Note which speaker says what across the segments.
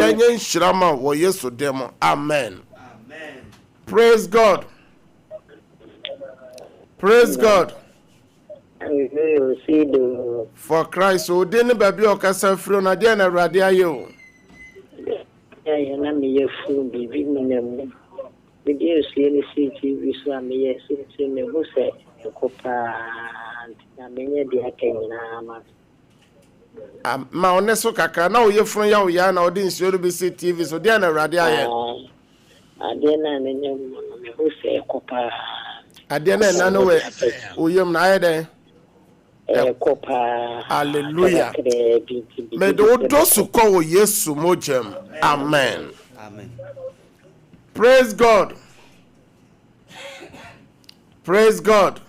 Speaker 1: Ɛnyɛ nhyira ma wo wɔ Yesu din mu. Amen. Praise God. Praise God. For Christ, o din ne baabi a ɔkasa firi na deɛ na Awurade ayɛ o.
Speaker 2: Yɛ na meyɛ funu biribi menam mu. Mede nsuo no sii TV so a meyɛ sɛ mehu sɛ ɛkɔ paa nti na menyɛ deɛ aka nyinaa ma.
Speaker 1: Ma wo ne so kakra na wo yefunu yɛ wo yaa na wode nsuo no bi si TV so deɛn na Awurade ayɛ?
Speaker 2: Adeɛ no a menya mu no mehu sɛ ɛkɔ paa.
Speaker 1: Adeɛ no a ɛna no wɔ wo yam no ayɛ dɛn?
Speaker 2: Ɛkɔ paa.
Speaker 1: Hallelujah. Mede wo dɔ su kɔ wɔ Yesu mogya mu. Amen. Praise God. Praise God.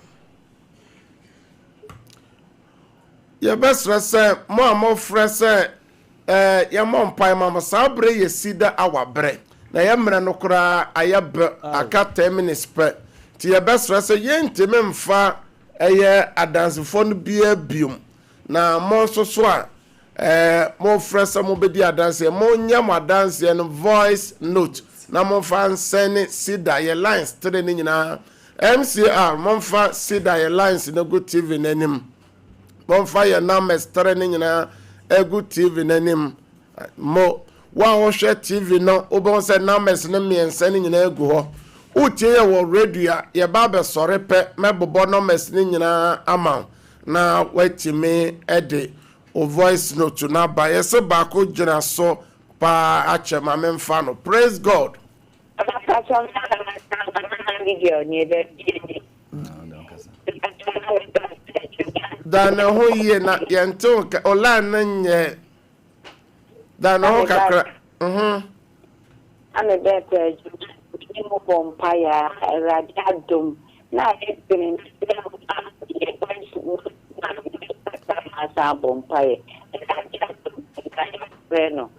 Speaker 1: Yɛbɛsrɛ sɛ mo a mofrɛ sɛ yɛmmɔ mpae ma mo saa bere yɛ sida awa berɛ na yɛ mmerɛ no koraa ayɛ bɛ aka 10 minutes pɛ nti yɛbɛsrɛ sɛ yɛntumi mfa ɛyɛ adansefoɔ no biara biom na mo nso so a mofrɛ sɛ mobɛdi adanseɛ monyɛ mo adanseɛ no voice note na momfa nsɛne sida yɛ lines tere no nyinaa MCR momfa sida yɛ lines no gu TV no anim Momfa yɛn numbers tere no nyinaa agu TV no anim. Mo, wo a wohwɛ TV no, wobɛhu sɛ numbers no mmiɛnsa no nyinaa gu hɔ. Wotie yɛ wɔ radio a, yɛba abɛsɔre pɛ, mɛbobɔ numbers no nyinaa ama wo na woatumi de wo voice note no aba. Yɛse baako gyina so paa akyɛ ma memfa no. Praise God. Da ne ho yie na yɛnte wo nka o line no nyɛ da ne ho kakra. Mhm.
Speaker 2: Ame bɛɛpɛ adwuma ne mo bɔ mpaeɛ a Awurade adom na ayɛ dene yɛ na abɔ mpaeɛ Awurade adom nka yɛfrɛ no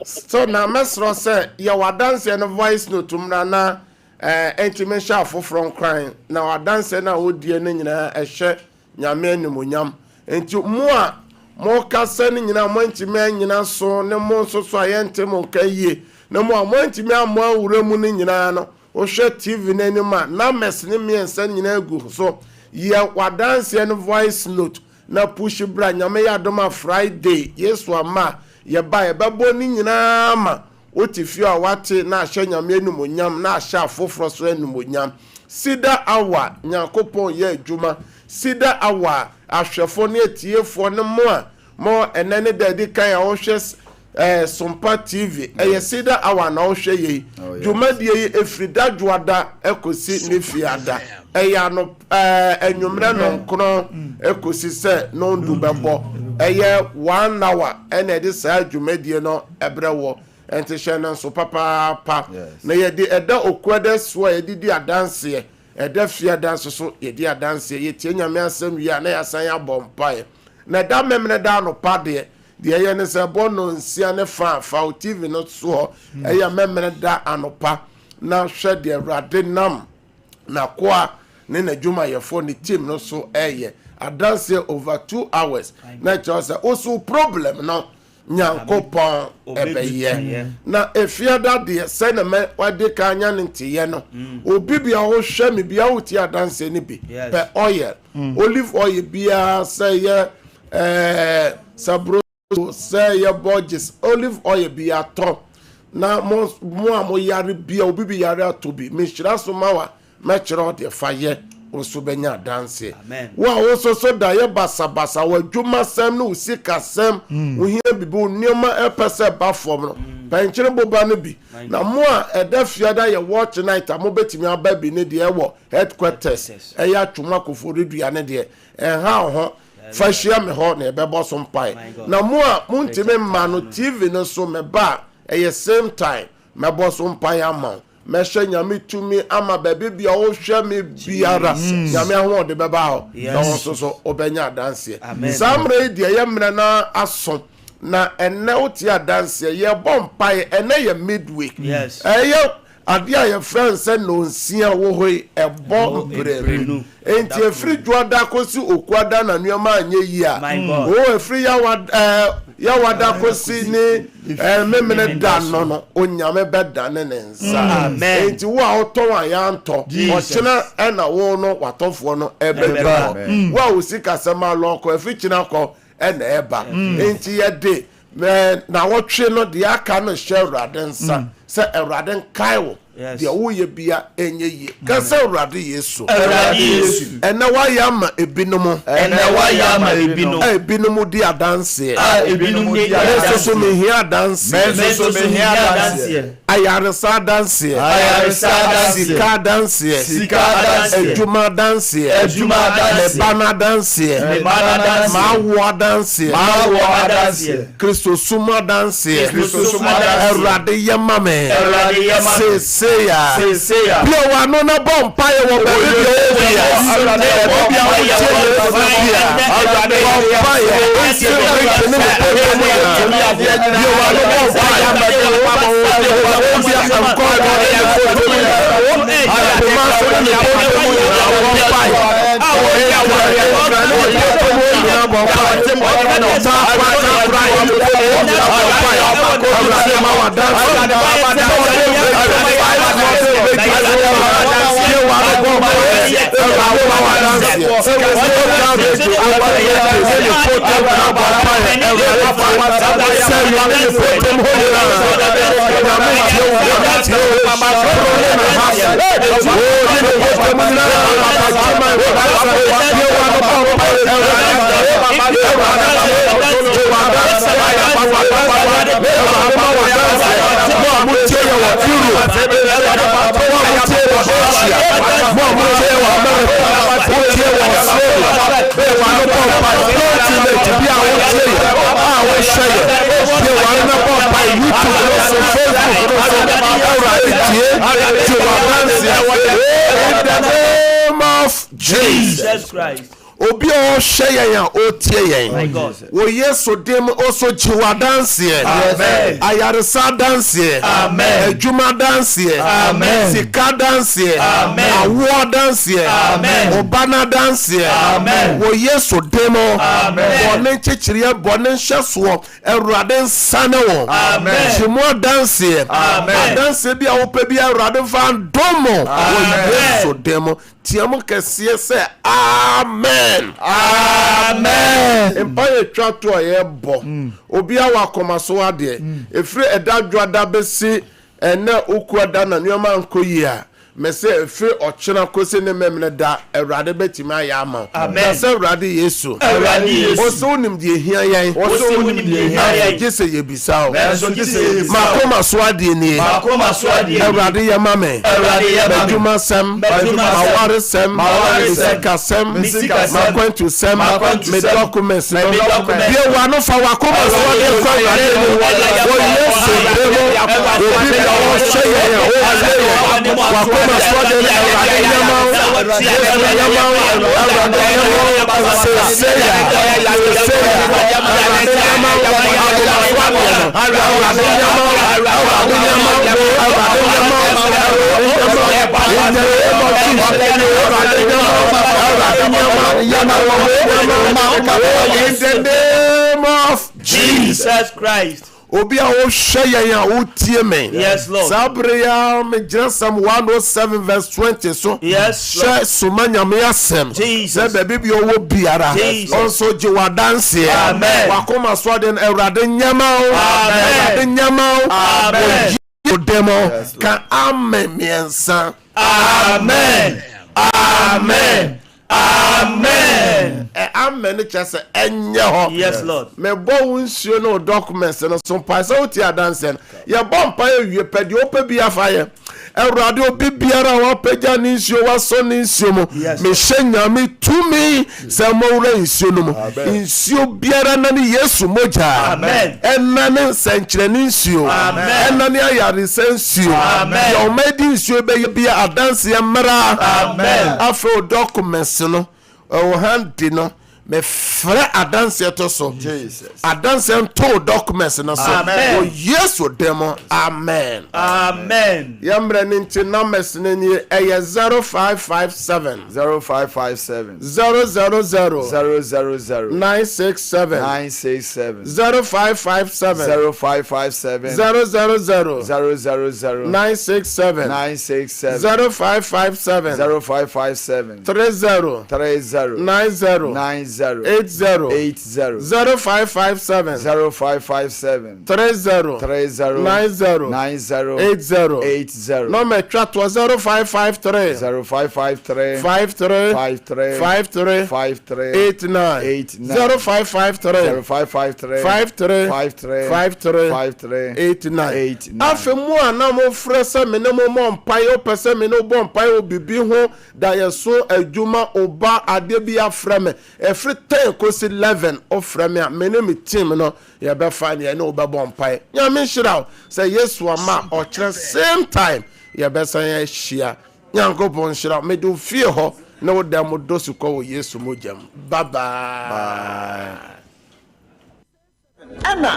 Speaker 1: So na mɛsrɛ sɛ yɛ w'adanseɛ no voice note mmra na ɛntumi nhyɛ afoforɔ nkoran na w'adanseɛ no a wodie no nyinaa ɛhyɛ Nyame animuonyam. Nti mo a mokasa no nyinaa moantumi anyina so ne mo nso so a yɛnte mo nka yie ne mo a moantumi ammɔ anwura mu no nyinaa no wohwɛ TV no anim a numbers no mmiɛnsa no nyinaa gu so. Yɛ w'adanseɛ no voice note Na push bra Nyame yɛ adom a Friday Yesu amma a yɛba a yɛbɛbɔ ne nyinaa ama wote fie a wate na ahyɛ Nyame animuonyam na ahyɛ afoforɔ so animuonyam Cedar hour Nyankopɔn yɛ adwuma Cedar hour ahwɛfoɔ ne atiefoɔ ne mo a mo ɛnɛ ne da adi kan a wohwɛ eh, Sompa TV ɛyɛ Cedar hour na wohwɛ yei oh, dwumadie yi ɛfiri da dwoada ɛkɔsi ne fiada ɛyɛ ano ɛɛ anwummerɛ nɔnkron ɛkɔsi sɛ nɔndu bɛbɔ ɛyɛ one hour ɛna ɛde saa dwumadie no ɛbrɛ wɔ ɛnti hyɛ no nso papaapa na yɛde ɛda okuada so a yɛde di adanseɛ ɛda fiada nso so yɛdi adanseɛ yɛtie Nyame asɛm wie a na yɛasan abɔ mpaeɛ na ɛda memene da anɔpa deɛ Deɛ ɛyɛ ne sɛ bɔ nnɔnsia ne fa a, fa wo TV no so hɔ. Ɛyɛ Memeneda anɔpa na hwɛ deɛ Awurade nam n'akoa ne n'adwumayɛfoɔ ne team no so ɛyɛ. Adanseɛ over 2 hours na ɛkyerɛ sɛ wo so problem no Nyankopɔn ɛbɛyɛ. Na efiada deɛ sɛ na mɛ wade ka anya ne nteyɛ no. Obi bia wohwɛ me bia wotie adanseɛ no bi pɛ oil, olive oil biara sɛ yɛ ɛɛ sabro sɛ yɛ Borges olive oil bi atɔ na mo mo a mo yare bia obi bi yare atɔ bi mehyira so ma wa mɛkyerɛ ɔdeɛ fa yɛ wo nso bɛnya adanseɛ wo a wo nso so da yɛ basabasa wɔ adwumasɛm ne wo sikasɛm wo hia bibi wo nneɛma ɛpɛ sɛ ba fam no pɛnkyere boba no bi na mo a ɛda fiada yɛ watch night a mobɛtumi aba bi ne deɛ ɛwɔ headquarters ɛyɛ atwom akofo redua ne deɛ ɛnha wo ho fa hyia me hɔ na yɛbɛbɔ so mpae na mo a montumi mma no TV no so meba a ɛyɛ same time mɛbɔ so mpae ama wo mɛhyɛ Nyame tumi ama baabi bia wohwɛ me biara Nyame ahoɔde bɛba hɔ na wo nso so wobɛnya adanseɛ saa mmerɛ yi deɛ yɛ mmerɛ no aso na ɛnɛ wote adanseɛ yɛbɔ mpae ɛnɛ yɛ midweek ɛyɛ adeɛ a yɛfrɛ no sɛ nonsia wɔ hɔ yi ɛbɔ mprenu nti efiri dwoada kɔsi okuada na nneɛma anyɛ yie a o efiri yawa ɛɛ. Yawada kɔsi ne eh, Memene da no no, Onyame bɛdane ne nsa. Enti wo a wotɔn a yɛantɔ, ɔkyena ɛna wo no watɔfoɔ no ɛbɛduru hɔ. Wo a wo sikasɛm alɔɔkɔ, ɛfiri kyena kɔ ɛna ɛba. Enti yɛde nawɔtwe no deɛ aka no hyɛ Awurade nsa sɛ Awurade nkae wo. Deɛ woyɛ bia ɛnyɛ yie. Ka sɛ Awurade Yesu.
Speaker 3: Awurade Yesu.
Speaker 1: Ɛnɛ woayɛ ama ebinom.
Speaker 3: Ɛnɛ woayɛ ama ebinom.
Speaker 1: A ebinom di adanseɛ.
Speaker 3: A ebinom di adanseɛ.
Speaker 1: Me nso so mehia adanseɛ.
Speaker 3: Me nso so mehia adanseɛ.
Speaker 1: Ayaresa adanseɛ.
Speaker 3: Ayaresa adanseɛ.
Speaker 1: Sika adanseɛ.
Speaker 3: Sika adanseɛ.
Speaker 1: Adwuma adanseɛ.
Speaker 3: Adwuma adanseɛ.
Speaker 1: Me ba no adanseɛ.
Speaker 3: Me ba no adanseɛ.
Speaker 1: M'awoɔ adanseɛ.
Speaker 3: M'awoɔ adanseɛ.
Speaker 1: Kristosom adanseɛ.
Speaker 3: Kristosom adanseɛ.
Speaker 1: Awurade yɛ ma me.
Speaker 3: Awurade yɛ ma me.
Speaker 1: Seesei a.
Speaker 3: Seesei a.
Speaker 1: Bue w'ano na bɔ mpaeɛ wɔ baabi bia ɔwɔ bia. Baabi bia wotie Yesu bia. Bɔ mpaeɛ. Nsi reke ne ne pɛpɛ mu nyinaa. Bue w'ano bɔ mpaeɛ. Obia nkɔnkɔ ne ne foto mu nyinaa. Kumase ne ne pɛpɛ mu nyinaa bɔ mpaeɛ. Nkran ne ne pɛpɛ mu nyinaa bɔ mpaeɛ. In the name of
Speaker 3: Jesus Christ.
Speaker 1: Obi a ɔhwɛ yɛn a ɔretie yɛn wɔ Yesu din mu ɔso gye wo adanseɛ. Ayaresa adanseɛ. Adwuma adanseɛ. Sika adanseɛ. Awoɔ adanseɛ. Ɔba no adanseɛ. Wɔ Yesu din mu. Bɔne nkyekyereɛ, bɔne nhyɛsoɔ, Awurade nsane wo. Gye mu adanseɛ. Adanseɛ bi a wopɛ bi Awurade mfa ndom mo wɔ Yesu din mu. Team kɛseɛ sɛ, Amen!
Speaker 3: Amen!
Speaker 1: Mpaeɛ twa to a yɛbɔ. Obiara wɔ akoma so adeɛ. Ɛfiri ɛda dwoada bɛsi ɛnnɛ Okuada na nneɛma ankɔ yie a, mese ɛfiri ɔkyena kɔsi ne Memene da, Awurade bɛtumi ayɛ ama wo. Ka sɛ, Awurade Yesu.
Speaker 3: Awurade Yesu.
Speaker 1: Ose wonim deɛ ɛhia yɛn.
Speaker 3: Ose wonim deɛ ɛhia yɛn.
Speaker 1: Nanso gye sɛ yɛbisa wo.
Speaker 3: Nanso gye sɛ yɛbisa wo.
Speaker 1: M'akoma so adeɛ nie.
Speaker 3: M'akoma so adeɛ nie.
Speaker 1: Awurade yɛ ma me.
Speaker 3: Awurade yɛ ma me.
Speaker 1: M'adwumasɛm.
Speaker 3: M'adwumasɛm.
Speaker 1: M'awaresɛm.
Speaker 3: M'awaresɛm.
Speaker 1: Me sikasɛm.
Speaker 3: Me sikasɛm.
Speaker 1: M'akwantusɛm.
Speaker 3: M'akwantusɛm.
Speaker 1: Me documents no.
Speaker 3: Me documents.
Speaker 1: Bue w'ano fa w'akoma so adeɛ kɔ Awurade anim. Wɔ Yesu din mu. Obi bia ɔhwɛ yɛn a ɔtie yɛn. W'akoma so adeɛ no Awurade nyɛ ma wo. Yesu nyɛ ma wo. Awurade nyɛ ma wo. Seesei a. Seesei a. Awurade nyɛ ma wo. Akoma so adeɛ no. Awurade nyɛ ma wo. Awurade nyɛ ma wo. Awurade nyɛ ma wo. Awurade nyɛ ma wo. In the name of Jesus. Awurade nyɛ ma wo. Awurade nyɛ ma wo. Awurade nyɛ ma wo. In the name of Jesus.
Speaker 3: Jesus Christ.
Speaker 1: Obi a wohwɛ yɛn a wotie me.
Speaker 3: Yes, Lord.
Speaker 1: Saa bere yi ara megyina Psalm 107 verse 20 so.
Speaker 3: Yes, Lord.
Speaker 1: Hyɛ soma Nyame asɛm.
Speaker 3: Jesus.
Speaker 1: Sɛ baabi bi ɔwɔ biara.
Speaker 3: Jesus.
Speaker 1: Ɔnso gye w'adanseɛ.
Speaker 3: Amen.
Speaker 1: W'akoma so adeɛ no Awurade nyɛ ma wo.
Speaker 3: Amen.
Speaker 1: Awurade nyɛ ma wo.
Speaker 3: Amen.
Speaker 1: Wɔ Yesu din mu. Ka amen mmiɛnsa.
Speaker 3: Amen. Amen. Amen.
Speaker 1: Ɛ amen no kyerɛ sɛ ɛnyɛ hɔ.
Speaker 3: Yes, Lord.
Speaker 1: Mebɔ wo nsuo ne wo documents no so mpae sɛ wotie adanseɛ no. Yɛbɔ mpaeɛ wie pɛ deɛ wopɛ bi afa yɛ. Awurade obi biara a wapagya ne nsuo wasɔ ne nsuo mu.
Speaker 3: Yes.
Speaker 1: Mehyɛ Nyame tumi sɛ mmɔwura nsuo no mu. Nsuo biara na ne Yesu mogya.
Speaker 3: Amen.
Speaker 1: Ɛna ne nsɛnkyerɛnne nsuo.
Speaker 3: Amen.
Speaker 1: Ɛna ne ayaresa nsuo.
Speaker 3: Amen.
Speaker 1: Deɛ ɔma adi nsuo bɛyɛ bia adanseɛ mmra.
Speaker 3: Amen.
Speaker 1: Afei wo documents no, wo hande no, Mefrɛ adanseɛ to so.
Speaker 3: Jesus.
Speaker 1: Adanseɛ nto documents no so.
Speaker 3: Amen.
Speaker 1: Wɔ Yesu din mu. Amen.
Speaker 3: Amen.
Speaker 1: Yɛn mmerɛ no nti numbers no nie, ɛyɛ 0557.
Speaker 3: 0557.
Speaker 1: 000.
Speaker 3: 000.
Speaker 1: 967.
Speaker 3: 967.
Speaker 1: 0557.
Speaker 3: 0557.
Speaker 1: 000.
Speaker 3: 000.
Speaker 1: 967.
Speaker 3: 967.
Speaker 1: 0557.
Speaker 3: 0557.
Speaker 1: 30.
Speaker 3: 30.
Speaker 1: 90.
Speaker 3: 90.
Speaker 1: 80.
Speaker 3: 80.
Speaker 1: 0557.
Speaker 3: 0557.
Speaker 1: 30.
Speaker 3: 30.
Speaker 1: 90.
Speaker 3: 90.
Speaker 1: 80.
Speaker 3: 80.
Speaker 1: Nɔmba atwa toɔ 0553.
Speaker 3: 0553.
Speaker 1: 53.
Speaker 3: 53.
Speaker 1: 53.
Speaker 3: 53.
Speaker 1: 89.
Speaker 3: 89.
Speaker 1: 0553.
Speaker 3: 0553.
Speaker 1: 53.
Speaker 3: 53.
Speaker 1: 53.
Speaker 3: 53.
Speaker 1: 89.
Speaker 3: 89.
Speaker 1: Afei mo a na mofrɛ sɛ me ne mo mmɔ mpaeɛ, wopɛ sɛ me ne wo bɔ mpaeɛ wɔ biribi ho, daeɛso, adwuma, oba, adeɛ bi afrɛ me. Ɛfiri 10 kɔsi 11 wofrɛ me a, me ne me team no yɛbɛfa ne yɛne wo bɛbɔ mpaeɛ. Nyame nhyira wo. Sɛ Yesu ama a, ɔkyerɛ same time yɛbɛsan ahyia. Nyankopɔn nhyira wo. Mede wo fie hɔ ne wo dan mu dɔ sukɔ wɔ Yesu mogya mu. Bye bye.
Speaker 3: Ɛna.